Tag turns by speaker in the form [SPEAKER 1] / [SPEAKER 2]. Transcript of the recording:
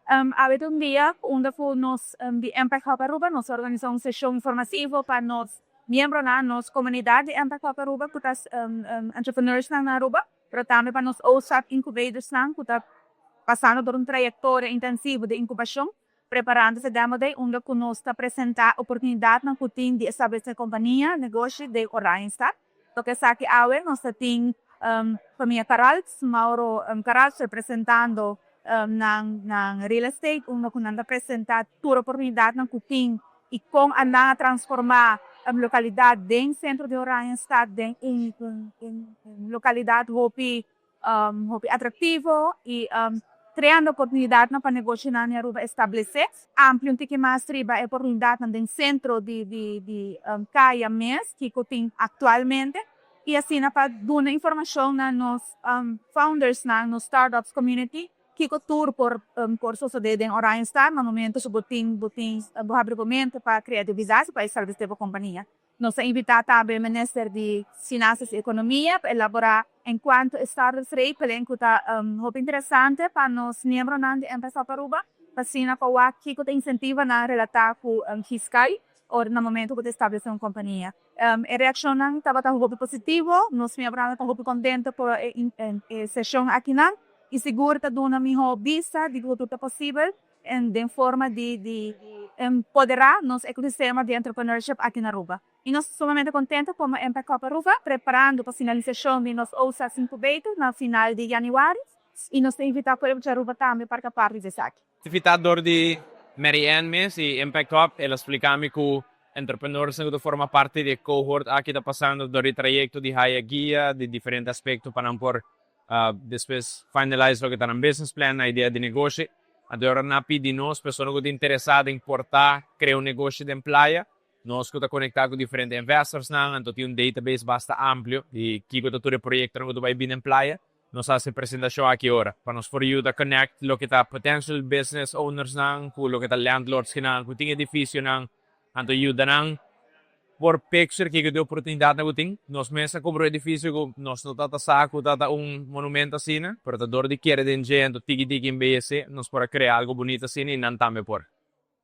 [SPEAKER 1] Awe ta un dia unda cu nos di Impact Hub Aruba nos a organisa un sesion informativo pa nos miembronan, nos comunidad di Impact Hub Aruba cu ta entrepreneursnan na Aruba, pero tambe pa nos OSAP incubadorsnan cu ta pasando door un trayectoria intensivo di incubacion, preparando e Demo Day unda cu nos ta presenta oportunidadnan cu tin di establece compania, negoshi den Oranjestad. Loke esaki awe nos ta tin famia Caralps, Mauro Caralps representando nan real estate unda cu nan ta presenta tur oportunidadnan cu tin y con a nan a transforma localidad den centro di Oranjestad den un localidad hopi hopi atractivo y creando oportunidadnan pa negoshonan di Aruba establece. Amplia un tiki mas riba e oportunidadnan den centro di caya mes kico tin actualmente y asina pa duna informacion na nos foundersnan, nos startups community, kico tur por sucede den Oranjestad na momento cu bo tin bo habri bo mente pa creatividad pa establece bo compania. Nos a invita tambe Minister di Finanzas y Economia pa elabora en cuanto a startups regeling cu ta hopi interesante pa nos miembronan di Impact Hub Aruba, pa asina pa wak kico ta incentivonan relata cu fiscal ora na momento cu ta establece un compania. E reaccionnan tabata hopi positivo, nos miembronan ta hopi contento pa e sesion akinan y sigur ta duna miho bista di cu tur ta posibel den forma di empodera nos ecosistema di entrepreneurship aki na Aruba. Y nos ta sumamente contento como Impact Hub Aruba, preparando pa finalisacion di nos OSAS Incubator na final di januari y nos ta invita pueblo di Aruba tambe pa parti di esaki.
[SPEAKER 2] Invita door di Mary Ann mes y Impact Hub, el a splica mi cu entrepreneurs cu forma parti di e cohort aki ta pasando door e trayecto di haya guia di diferente aspecto pa nan por despues finalize loke ta nan business plan, e idea di negoshi. Awor nan a pidi nos, persona cu ta interesa den por ta crea un negoshi den Playa, nos cu ta conecta cu diferente investors nan, anto tin un database basta amplio y kico ta tur e proyecto cu bay bin den Playa. Nos a haci e presentacion aki ora pa nos por yuda connect loke ta potential business owners nan cu loke ta landlords nan cu tin edificio nan, anto yuda nan por picture kico ta e oportunidad nan cu tin. Nos mes a cumpra un edificio cu nos no tata sa cu tata un monumento asina, pero ta door di kere den dje, anto tiki tiki embellece, nos por a crea algo bunita asina y nan tambe por.